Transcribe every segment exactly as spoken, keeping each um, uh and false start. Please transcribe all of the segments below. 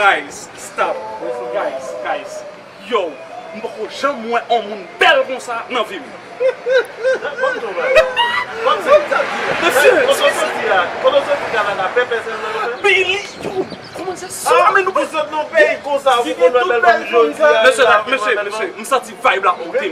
Guys, stop. Guys, guys. Yo, m poko janm wè on moun bèl konsa nan vi m. Kòmsi, kòmsi, mesye, kote w soti a? Kote w soti Kanada? Pèpè sèlman yo fè? Billy, yo, kòman se sa? Ah, men nou pa sot nan peyi konsa pou konn wè bèl fanm jodi a. Mesye, mesye, mesye, m santi vibe la monte.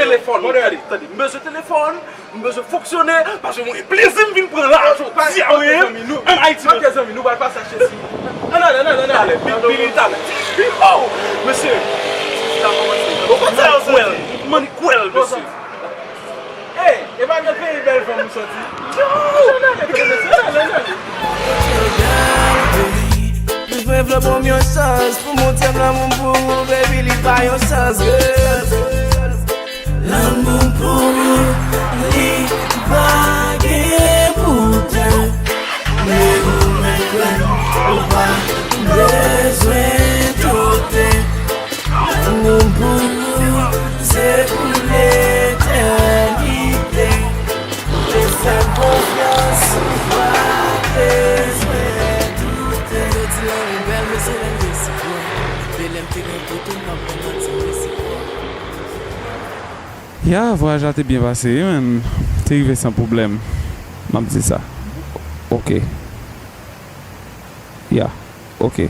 Telefòn, tande, tande, m bezwen telefòn. M bezwen fonksyone, paske mwen plezi m vin pran la jodi a, wi. An Ayiti, manke zanmi, nou pral pase a Chelsea. Ann ale, ann ale, ann ale. Billy, talè. Oh, mesye. Money kwèl, money kwèl, mesye. Ey, e pa nan peyi bèl fanm ou soti? Yo! Ann ale, mesye, ann ale, ann ale. Mwen vle ban m yon chans pou montre m lanmou m pou ou, baby, li pa yon chans, girl. Lanmou m pou ou, li pa gen pou de. Men ou mèt kwè, ou pa bezwen doute. Lanmou m pou ou, se pou letènite. Ou te fè m konfyans, ou pa bezwen doute. Yo di lanmou bèl, men se lè l resipwòk. Men lè m te gen kote m, m ap pran manti, resipwòk. Ya, vwayaj la te byen pase, wi, man. Te rive san pwoblèm. M ap di sa. Ok. Ya. Ok.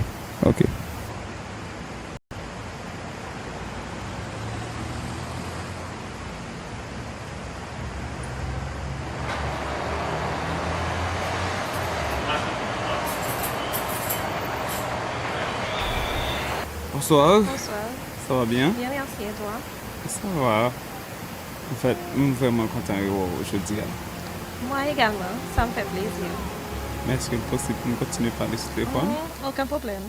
Ok. Bonsoir. Bonsoir. Ça va bien? Bien, merci. Et toi? Ça va. Anfèt, m vrèman kontan rewè w jodi a. Mwen egalman, sa m fè plezi. Men èske l posib pou n kontinye pale sou telefòn? Mhm, okenn pwoblèm.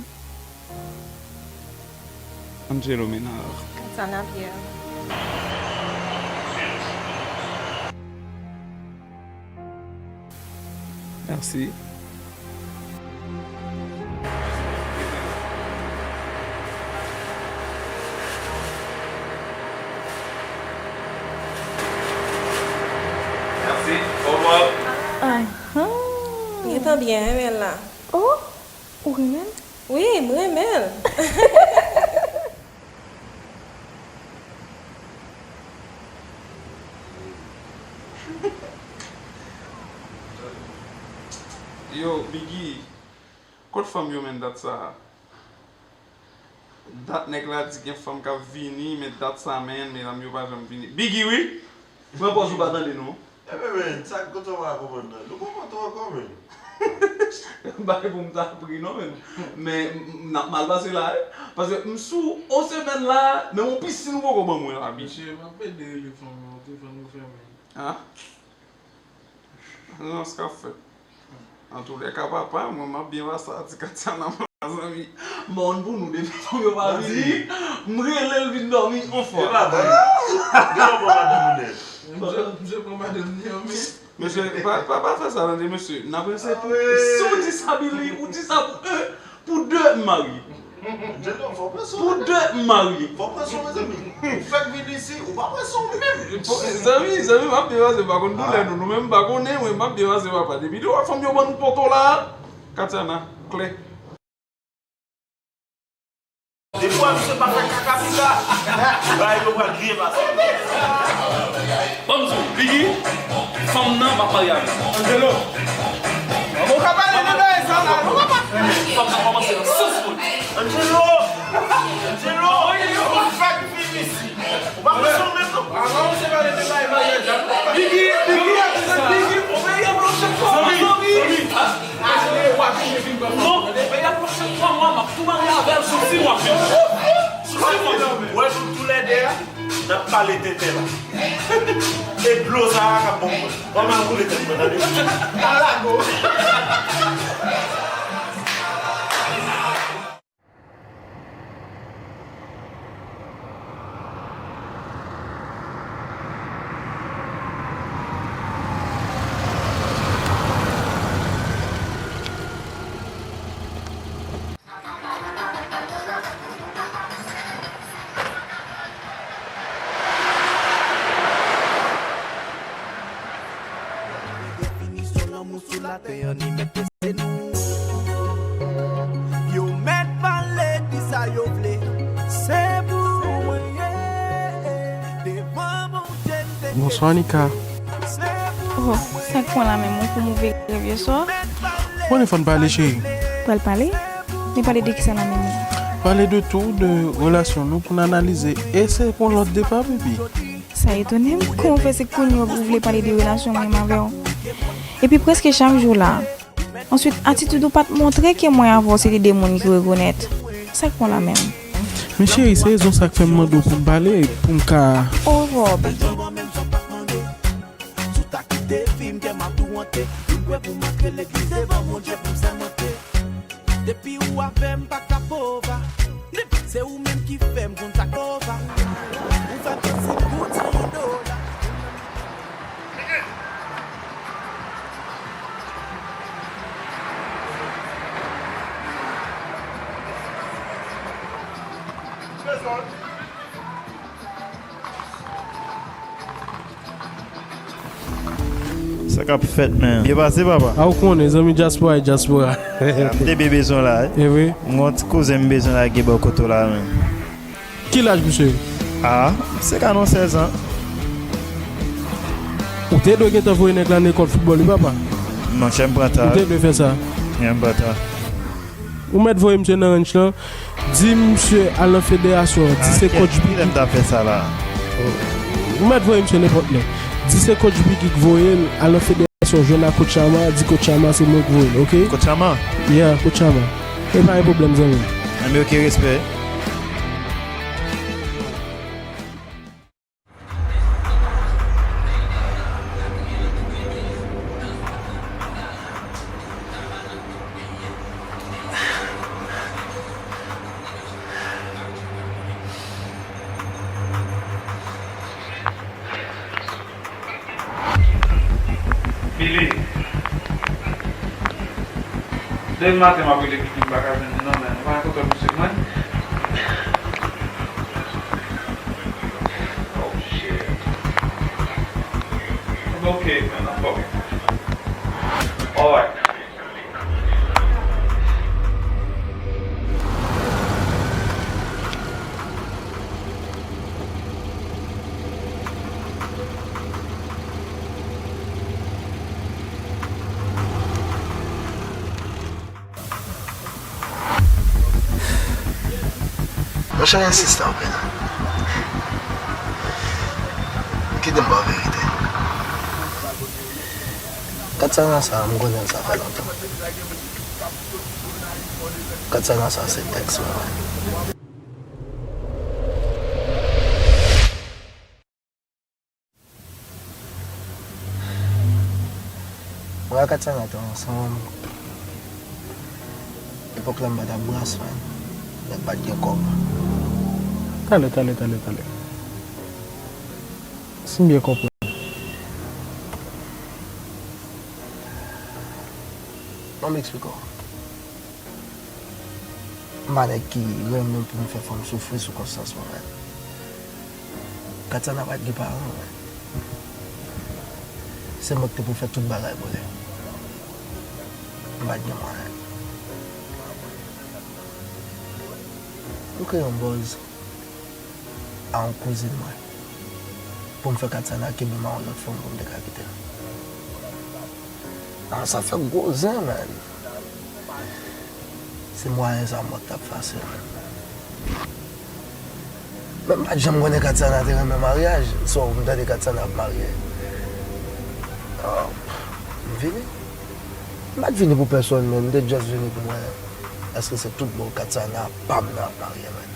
Angelo Ménard. Katana Pierre. Merci. Merci. Au revoir. Aham. Gentan byen renmen l la. Oh, ou renmen l? Wi, m renmen l. Yo, Biggy, kot fanm yo, menn, dat sa a? Dat nèg la di gen fanm k ap vini, men dat sa, menn, medam yo pa janm vini. Biggy, wi! Pran pòz ou pa tande, non. Ebyen, men, sa, kote w pa konprann nan? Nou pa konprann tou ankò, men. M pa gen pou m ta pri, non, men. Men, m, n ap mal pase la, wi. Paske m sou on semèn la, menm on pisin ou poko ban mwen la, Biggy. Mesye, m ap pede rele fanm nan, telefòn yo fèmen. Ah? Non, sa k ap fèt. Antoulèka, papa, mwen, m ap byen pase a ti Katiana, mezanmi. Mòn pou nou, depi fanm yo pa vini, m rele l vin dòmi on fwa. E pa vre. Depi w pran madanm ou nèt. Misye, misye pran madanm li an, men. Mesye, pa, pa, pa fè sa, tande, mesye. N ap rense pou, si w di sa, Billy, ou di sa pou, euh, Pou de, m marye. Angelo, fò pran swen w. Pou de, m marye. Fò pran swen w, mezanmi. Ou fèk vin isi, ou pa pran swen w menm. Zanmi, zanmi, m ap byen pase, m pa konn doulè nou. Nou menm, m pa konnen, mwen, m ap byen pase, papa. Depi de wè fanm yo ban nou poto la, Katiana, klè. Depi w wè misye pa fè kaka pita, bagay yo pral byen pase. Ban m di w, Biggy, fanm nan m ap marye avè l. Angelo. Ou ka pale de bagay sa la, ou ka pa. Fanm nan kòmanse nan sans mwen. Angelo! Angelo! Ou fèk vin isi. Ou pa bezwen menm non. Avan ou se pale de bagay maryaj la. Biggy, Biggy, Biggy, ou peye pwochèn fwa, zanmi. Zanmi. Ale, w ap vin vin ban mwen. Non, men y ap pwochèn fwa, mwa, m ap tou marye avè l sou sis mwa. Sou sis mwa. Wè nou toulède a, n ap pale tenten la. E dlo sa a k ap bon pou mwen. Ban m al koule tèt mwen, tande. Al lago. Definisyon lanmou sou latè an, ni mèt pèse nou. Bonswa, Nika. Oh, sa k pran la menm, ou pou move revye swa? Konnen fò n pale, cheri. Pral pale? Men pale de kisa la menm? Pale de tou, de relasyon nou pou n analize. E se pou yon lòt depa, baby. Sa etone m. Kòman w fè se kounye a ou vle pale de relasyon mwen menm avè w? Epi prèske chak jou la. Answit, atitid ou pa t montre ke mwen avè w se te de moun ki rekonèt. Sa k pran la menm? Men cheri, se rezon sa k fè m mande w pou m pale, pou m ka. Orevwa, baby. Depi ou avè m pa ka pova. Se ou menm ki fè m konn sa k pova. Ou fè m santi m kout san yon dola. Sa k ap fèt, men? Byen pase, papa. A, ou konnen, zanmi dyaspora e dyaspora. M te byen bezwen w la, wi. E vre? M gon ti kouzen m bezwen lage bò kote w la, men. Ki laj misye? A, misye ka nan sèz an. Ou te dwe gentan voye nèg la nan lekòl foutbòl, wi, papa. Monchè, m pran ta. Ou te dwe fè sa. Wi, m pran ta. Ou mèt voye misye nan ranch lan. Di misye al nan federasyon an. Di se coach Big. Kilè m ta fè sa la? Ou mèt voye misye nenpòt lè. Di se coach Big ki voye l al nan federasyon jwenn ak coach Chama. Di coach Chama se mwen ki voye l, oke? Coach Chama? Yeah, coach Chama. E pa gen pwoblèm, zanmi m. Enben, oke, respè. Billy. Depi maten m ap rele Billy, m pa ka jwenn li non, men. Ou pa gen kontwòl misye mwen? Oh, shit. Ok, man, no problem. Alright. Monchè, ensiste anpil. Kite m ba w verite. Katsana sa, m konnen l sa fè lontan. Katsana sa, se ex mwen, wi. Mwen ak Katsana te ansanm. Epòk la m pa t ap bras, man. Nèg pa t gen kòb. Talè, talè, talè, talè. Si m byen konprann. Ban m eksplike w. M pa nèg ki renmen pou m fè fanm soufri sou konsyans mwen, man. Katsana pa t gen paran, man. Se mwen ki te pou fè tout bagay pou li. M pa t gen mwayen. M kreye yon buzz a yon kouzin mwen pou m fè Katsana kenbe m a yon lòt fanm pou m te ka kite l. Ah, sa fè gwo zen, man. Se mwayen sa mòt t ap fasil. Men m pa t janm konnen Katsana te renmen maryaj. So, m tande Katsana ap marye. Ah, m vini. M pa t vini pou pèsonn, men m te just vini pou mwen. Èske se tout bon Katsana pa m nan ap marye, man?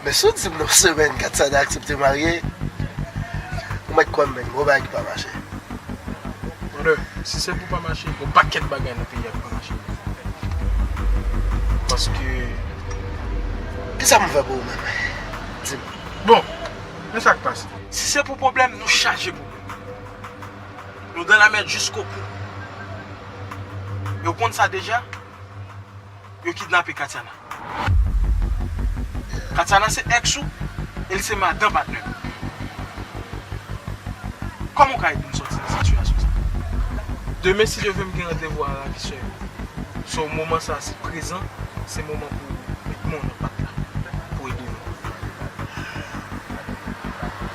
Men si w di m nan semèn Katsana aksepte marye, ou mèt kwè m, men gon bagay ki pa mache. Brother, si se pou pa mache, gon pakèt bagay nan peyi a ki pa mache. Paske. Kisa m fè pou ou menm? Di m. Bon, men sa k pase. Si se pou pwoblèm, nou chaje pwoblèm. Nou dans la merde jusqu'au bout. Yo konn sa deja. Yo kidnape Katsana. Katsana se ex ou, e l se madan patnè m. Kòman w ka ede m sòti nan sitiyasyon sa? Demen, si Dye vle, m gen randevou a ravisè yo. So, moman sa, se prezan, se moman pou met men w nan pat la, pou ede nou.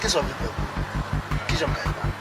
Kisa w vle fè pou mwen? Kijan m ka ede w?